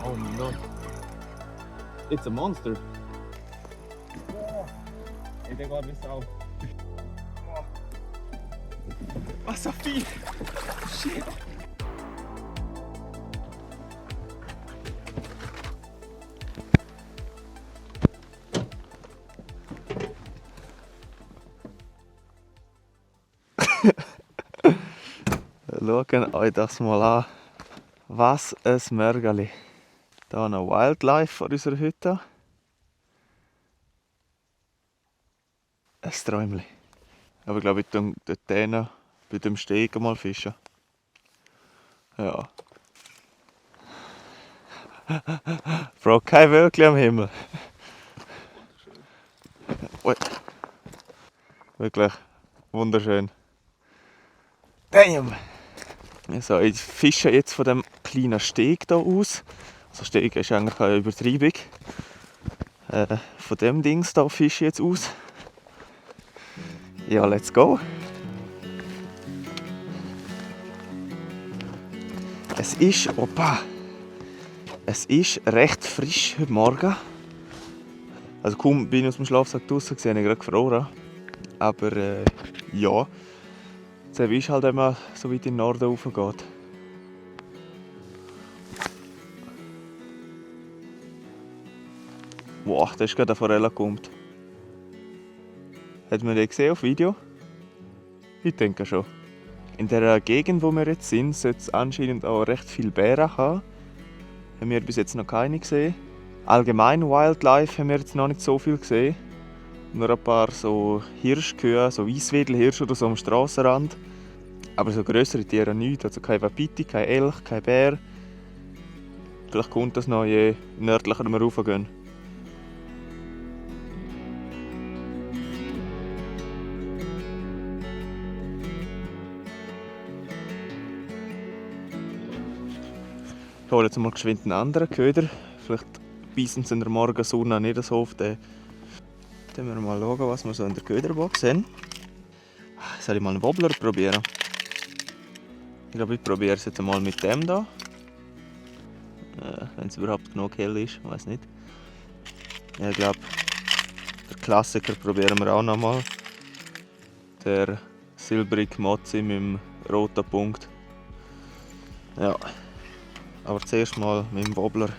Oh mein Gott. It's a monster. Oh, ey, der geht wie Sau. Was so viel? Shit. Schaut euch das mal an. Was ein Mörgeli. Hier noch Wildlife vor unserer Hütte. Ein Träumchen. Aber ich glaube, ich tue dort hinten bei dem Steg mal fischen. Ja. Bro, kein Wölkchen am Himmel. Ui. Wirklich wunderschön. Damn! Also, ich fische jetzt von dem kleinen Steg hier aus. Also Steg ist eigentlich eine Übertreibung. Von dem Dings hier fische ich jetzt aus. Ja, let's go! Es ist recht frisch heute Morgen. Also kaum bin ich aus dem Schlafsack draußen, habe ich gerade gefroren. Aber ja, jetzt ist halt, wenn man so weit in den Norden rauf geht. Wow, da ist gerade eine Forelle gekommen. Hat man den gesehen auf Video? Ich denke schon. In der Gegend, wo wir jetzt sind, sollte es anscheinend auch recht viele Bären haben. Haben wir bis jetzt noch keine gesehen. Allgemein Wildlife haben wir jetzt noch nicht so viel gesehen. Nur ein paar so Hirschkühe, so Weisswedelhirsche oder so am Strassenrand. Aber so grössere Tiere nicht. Also kein Wapiti, kein Elch, kein Bär. Vielleicht kommt das noch, je nördlicher wir raufgehen. Ich hole jetzt mal geschwind einen anderen Köder. Vielleicht beißen sie in der Morgensonne nicht so oft. Dann wir mal schauen, was wir so in der Köderbox haben. Soll ich mal einen Wobbler probieren? Ich glaube, ich probiere es jetzt mal mit dem hier. Wenn es überhaupt genug hell ist, ich weiß nicht. Ja, ich glaube, der Klassiker probieren wir auch noch mal. Der silbrige Mozzi mit dem roten Punkt. Ja. Aber zuerst mal mit dem Wobbler.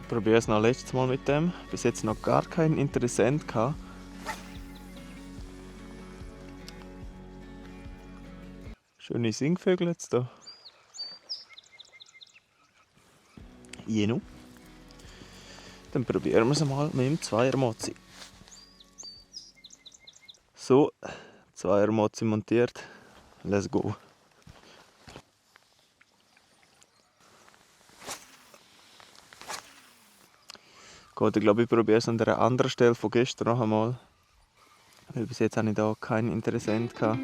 Ich probiere es noch letztes Mal mit dem. Bis jetzt noch gar keinen Interessent gehabt. Schöne Singvögel jetzt hier. Jenu. Dann probieren wir es mal mit dem Zweiermozzi. So, Zweiermozzi montiert. Let's go. Gut, ich glaube, ich probiere es an der anderen Stelle von gestern noch einmal. Weil bis jetzt habe ich da keinen Interessent gehabt.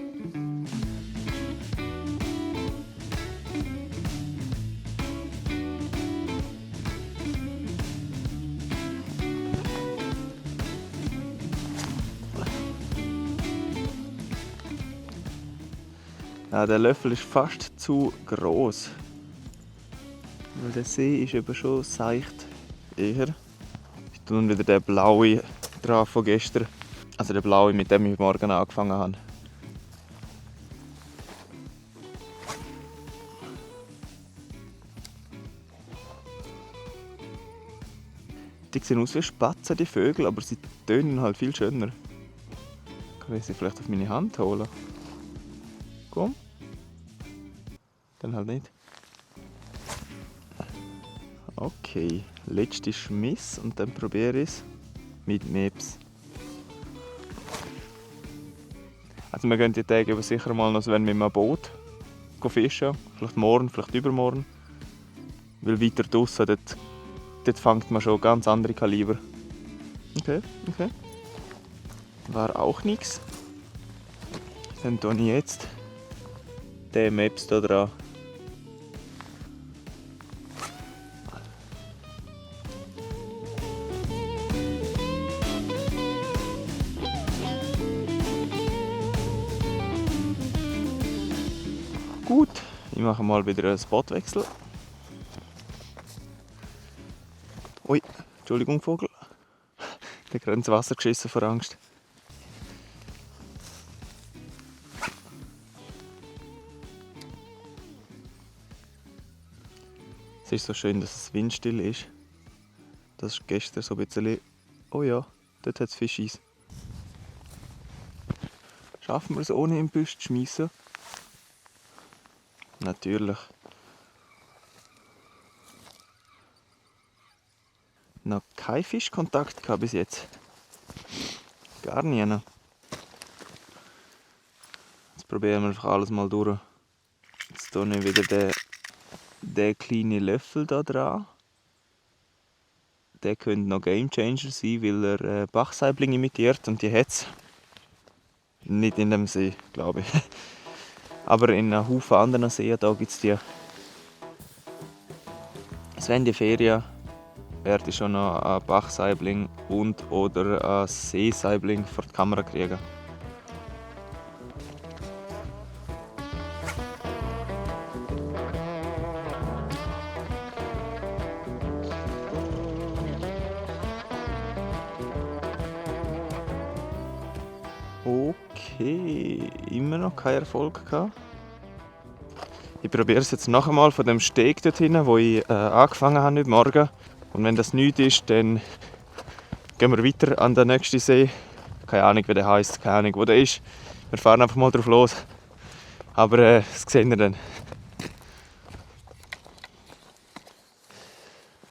Ja, der Löffel ist fast zu groß. Weil der See ist eben schon seicht eher. Ich tue wieder den blauen drauf von gestern. Also den blauen, mit dem ich morgen angefangen habe. Die sehen aus wie Spatzen, die Vögel, aber sie tönen halt viel schöner. Kann ich sie vielleicht auf meine Hand holen? Komm. Dann halt nicht. Okay, letzte Schmiss und dann probiere ich es mit Meps. Also wir gehen die Tage aber sicher mal noch mit einem Boot fischen. Vielleicht morgen, vielleicht übermorgen. Weil weiter draussen, dort fängt man schon ganz andere Kaliber. Okay. War auch nichts. Dann tue ich jetzt der Maps da dran. Gut, ich mache mal wieder einen Spotwechsel. Ui, Entschuldigung Vogel. Der hat gerade ins Wasser geschissen vor Angst. Es ist so schön, dass es windstill ist. Das ist gestern so ein bisschen... Oh ja, dort hat es Fischis. Schaffen wir es ohne im Büsch zu schmeissen? Natürlich. Noch kein Fischkontakt gehabt bis jetzt. Gar nie. Jetzt probieren wir einfach alles mal durch. Jetzt hier nicht wieder der kleine Löffel da dran. Der könnte noch Gamechanger sein, weil er Bachsaibling imitiert und die hat es. Nicht in dem See, glaube ich. Aber in einem Haufen anderen Seen gibt es die. Es wären die Ferien, werde ich schon noch einen Bachsaibling und oder einen Seesaibling vor die Kamera kriegen. Okay, immer noch kein Erfolg gehabt. Ich probiere es jetzt noch einmal von dem Steg dort hinten, wo ich angefangen habe heute Morgen. Und wenn das nichts ist, dann gehen wir weiter an den nächsten See. Keine Ahnung, wie der heisst, keine Ahnung, wo der ist. Wir fahren einfach mal drauf los. Aber das sehen wir dann.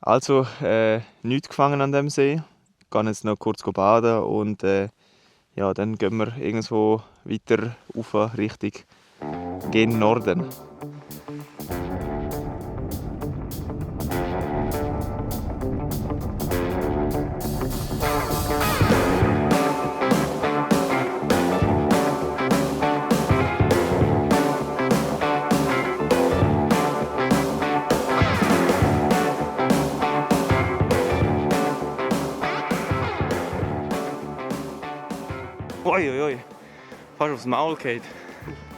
Also, nichts gefangen an dem See. Ich gehe jetzt noch kurz baden und ja, dann gehen wir irgendwo weiter rauf Richtung gen Norden. Uiuiui, fast aufs Maul geht.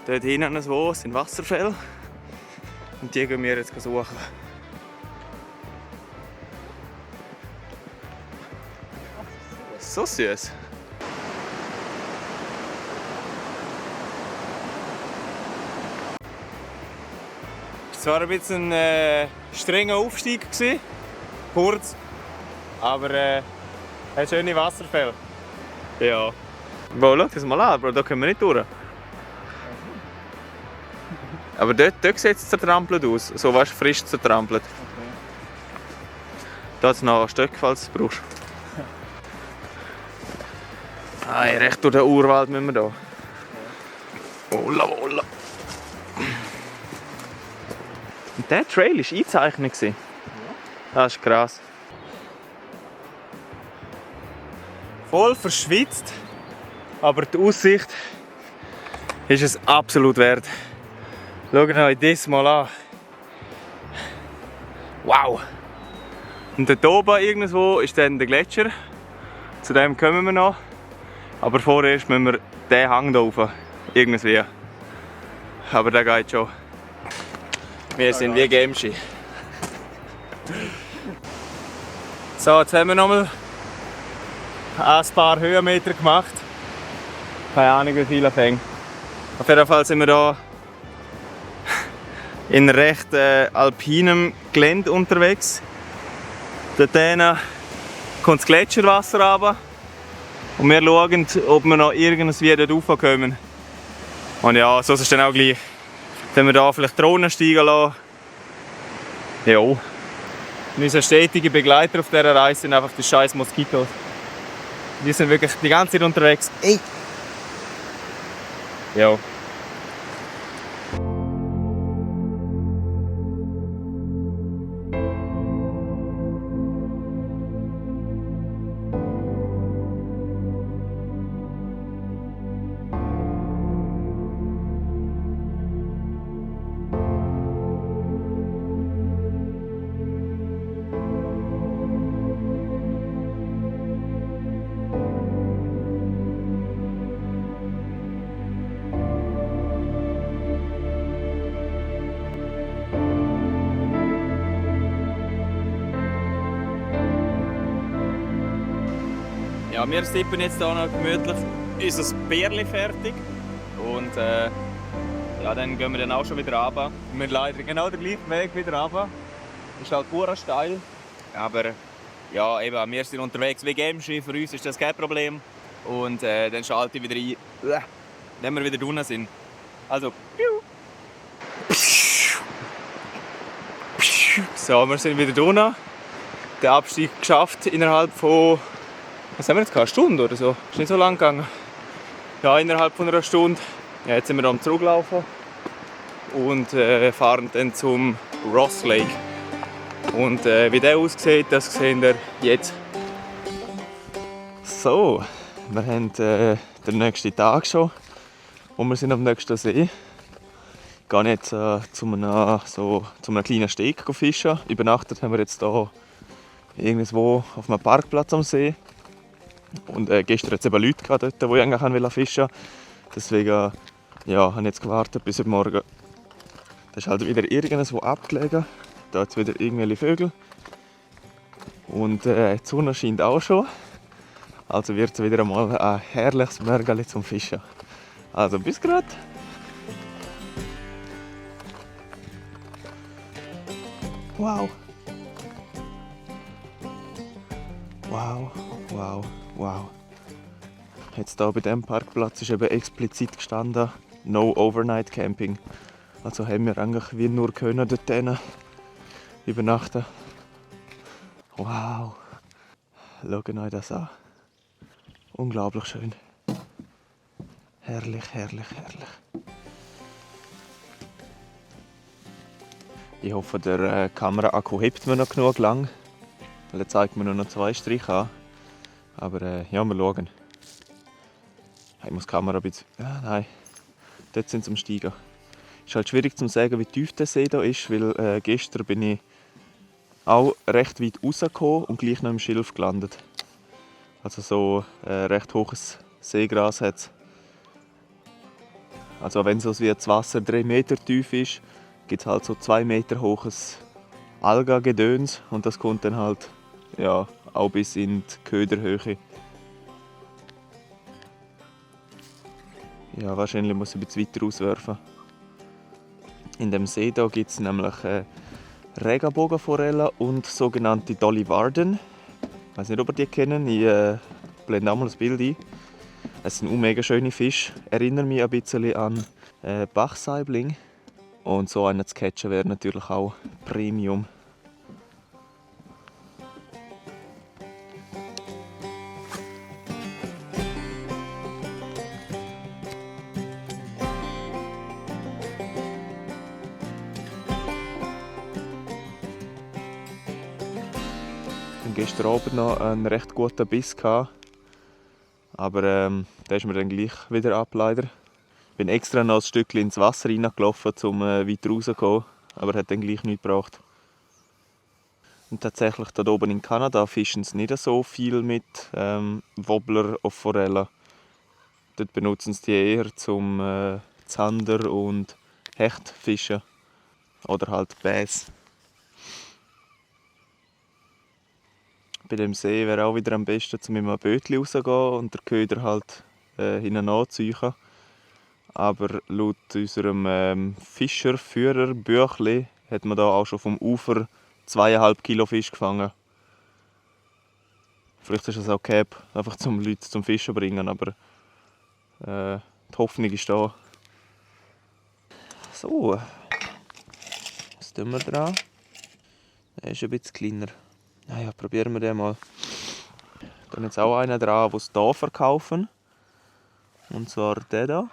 Dort hinten so sind Wasserfälle. Und die gehen wir jetzt suchen. So süß. Es war ein bisschen ein strenger Aufstieg, kurz, aber hat schöne Wasserfälle. Ja. Wow, schau das mal an, Bro, da können wir nicht durch. Aber dort sieht es zertrampelt aus, so weißt, frisch zertrampelt. Okay. Da hat es noch Stöcke, falls du es brauchst. Recht durch den Urwald müssen wir da. Ola, ola. Und der Trail war eingezeichnet. Ja. Das ist krass. Voll verschwitzt. Aber die Aussicht ist es absolut wert. Schaut euch das mal an. Wow! Und dort oben irgendwo ist dann der Gletscher. Zu dem kommen wir noch. Aber vorerst müssen wir diesen Hang hier rauf. Irgendwie. Aber der geht schon. Wir sind wie Gameschi. So, jetzt haben wir noch mal ein paar Höhenmeter gemacht. Keine Ahnung, wie viele fängt. Auf jeden Fall sind wir hier in recht alpinem Gelände unterwegs. Dort kommt das Gletscherwasser runter. Und wir schauen, ob wir noch irgendwie dort raufkommen. Und ja, so ist es dann auch gleich. Wenn wir hier vielleicht Drohnen steigen lassen. Ja. Und unser stetiger Begleiter auf dieser Reise sind einfach die scheiß Moskitos. Die sind wirklich die ganze Zeit unterwegs. Ey. Ja. Ja, wir sippen jetzt hier noch gemütlich unser Bierli fertig. Und ja, dann gehen wir dann auch schon wieder runter. Wir leider genau den gleichen Weg wieder runter. Ist halt pur steil. Aber ja, eben, wir sind unterwegs wie Gameschi. Für uns ist das kein Problem. Und dann schalte ich wieder ein, wenn wir wieder drunten sind. Also, so, wir sind wieder drunten. Den Abstieg geschafft innerhalb von, was haben wir jetzt gehabt? Eine Stunde oder so? Ist nicht so lang gegangen. Ja, innerhalb von einer Stunde. Ja, jetzt sind wir am Zurücklaufen und fahren dann zum Ross Lake. Und wie der aussieht, das sehen wir jetzt. So, wir haben den nächsten Tag schon und wir sind am nächsten See. Ich gehe jetzt zu einem kleinen Steg fischen. Übernachtet haben wir jetzt hier irgendwo auf einem Parkplatz am See. Und gestern hat es eben Leute dort, die eigentlich fischen wollten. Deswegen ja, habe ich jetzt gewartet bis heute Morgen. Da ist halt wieder irgendwo abgelegen. Da hat es wieder irgendwelche Vögel. Und die Sonne scheint auch schon. Also wird es wieder einmal ein herrliches Mörgeli zum Fischen. Also bis grad. Wow. Wow, wow, wow. Jetzt hier bei diesem Parkplatz ist eben explizit gestanden, no overnight camping. Also haben wir eigentlich wie nur können dort übernachten. Wow. Schaut euch das an. Unglaublich schön. Herrlich, herrlich, herrlich. Ich hoffe, der Kameraakku hebt mir noch genug lang. Weil er zeigt mir nur noch 2 Striche an. Aber ja, wir schauen. Ich muss die Kamera ein bisschen... Ja, nein. Dort sind sie am Steigen. Es ist halt schwierig zu sagen, wie tief der See hier ist, weil gestern bin ich auch recht weit rausgekommen und gleich noch im Schilf gelandet. Also so recht hohes Seegras hat es. Also wenn so wie das Wasser 3 Meter tief ist, gibt es halt so 2 Meter hohes Algengedöns und das kommt dann halt ja, auch bis in die Köderhöhe. Ja, wahrscheinlich muss ich ein bisschen weiter auswerfen. In dem See gibt es nämlich Regenbogenforellen und sogenannte Dolly Varden. Ich weiß nicht, ob ihr die kennen. Ich blende auch mal das Bild ein. Es sind mega schöne Fische. Erinnern mich ein bisschen an Bachsaibling. Und so einen zu catchen wäre natürlich auch Premium. Gestern Abend noch einen recht guten Biss gehabt. Aber der ist mir dann gleich wieder ab, leider. Ich bin extra noch ein Stückchen ins Wasser reingelaufen, um weiter rauszukommen. Aber hat dann gleich nichts gebracht. Und tatsächlich dort oben in Kanada fischen sie nicht so viel mit Wobbler auf Forellen. Dort benutzen sie die eher zum Zander und Hecht fischen. Oder halt Bass. Bei dem See wäre auch wieder am besten, um mit einem Bötchen rauszugehen und den Köder halt hinten anzuziehen. Aber laut unserem Fischerführer-Büchli hat man da auch schon vom Ufer 2,5 Kilo Fisch gefangen. Vielleicht ist das auch Cap, einfach um Leute zum Fischen zu bringen, aber die Hoffnung ist da. So, was tun wir dran? Der ist ein bisschen kleiner. Naja, probieren wir den mal. Ich habe jetzt auch einen dran, den sie hier verkaufen. Und zwar den hier.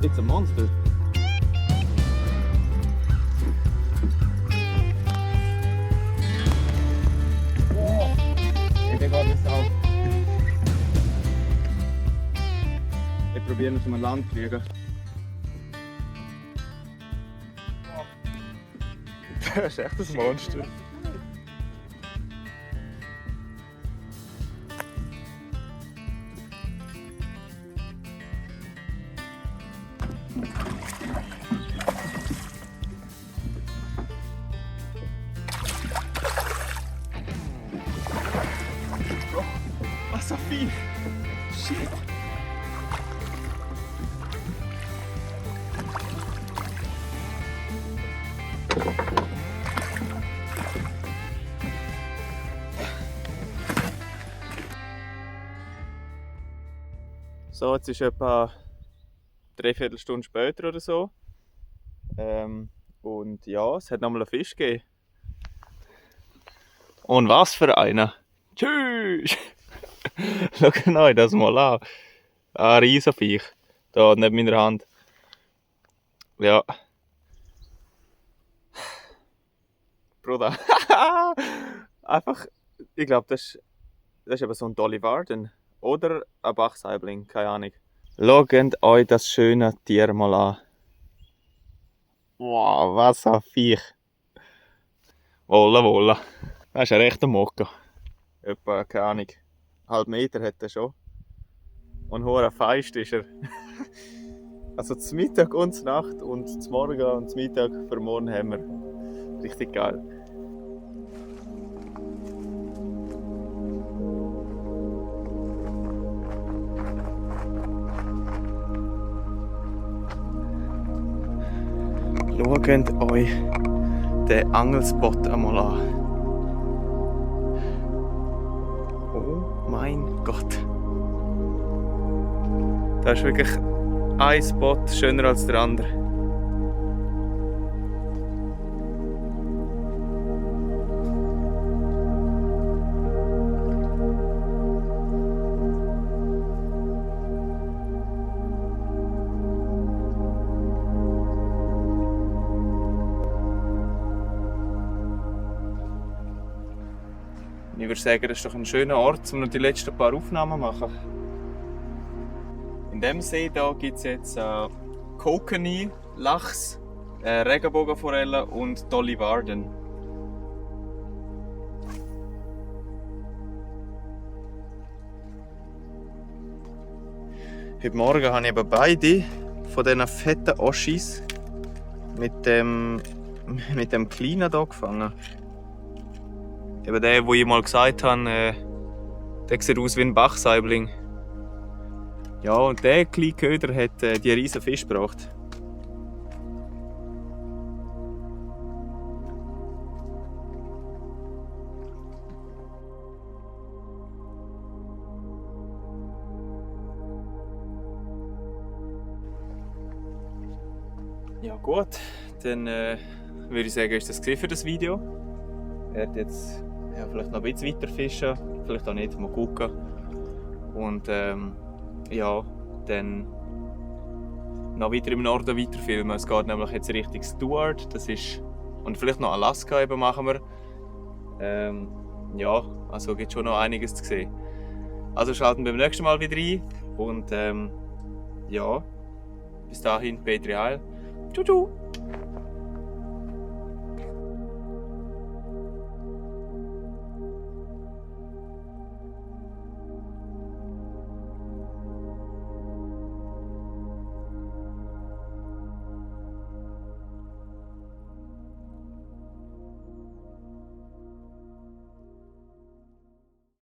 It's a monster. probieren, zum Land zu kriegen. Das ist echt ein Monster. Was ein Vieh! Shit! So, jetzt ist etwa 3/4 Stunde später oder so. Und ja, es hat nochmal einen Fisch gegeben. Und was für einer! Tschüss! Schaut euch das mal an. Ein Riesenviech. Da neben meiner Hand. Ja. Bruder. Einfach, ich glaube, das ist eben so ein Dolly Varden. Oder ein Bachsaibling, keine Ahnung. Schaut euch das schöne Tier mal an. Wow, was ein Viech. Wolla, wolla. Das ist ein rechter Mokka. Etwa, keine Ahnung, 1,5 Meter hat er schon. Und hure feist ist er. Also zum Mittag und zur Nacht und zum Morgen und zum Mittag für morgen haben wir. Richtig geil. Schaut euch den Angelspot einmal an. Oh mein Gott. Da ist wirklich ein Spot schöner als der andere. Ich würde sagen, das ist doch ein schöner Ort, um noch die letzten paar Aufnahmen zu machen. In diesem See gibt es jetzt Kokanee, Lachs, Regenbogenforelle und Dolly Varden. Heute Morgen habe ich eben beide von diesen fetten Oschis mit dem Kleinen hier gefangen. Eben der, den ich mal gesagt habe, der sieht aus wie ein Bachsaibling. Ja, und der kleine Köder hat die riesen Fisch gebracht. Ja gut, dann würde ich sagen, ist das für das Video. Ich werde jetzt vielleicht noch ein bisschen weiter fischen, vielleicht auch nicht, mal gucken. Und ja, dann noch weiter im Norden weiterfilmen. Es geht nämlich jetzt Richtung Stuart, das ist, und vielleicht noch Alaska eben machen wir. Ja, also gibt schon noch einiges zu sehen. Also schalten wir beim nächsten Mal wieder ein und ja, bis dahin, Petri Heil. Ciao, ciao!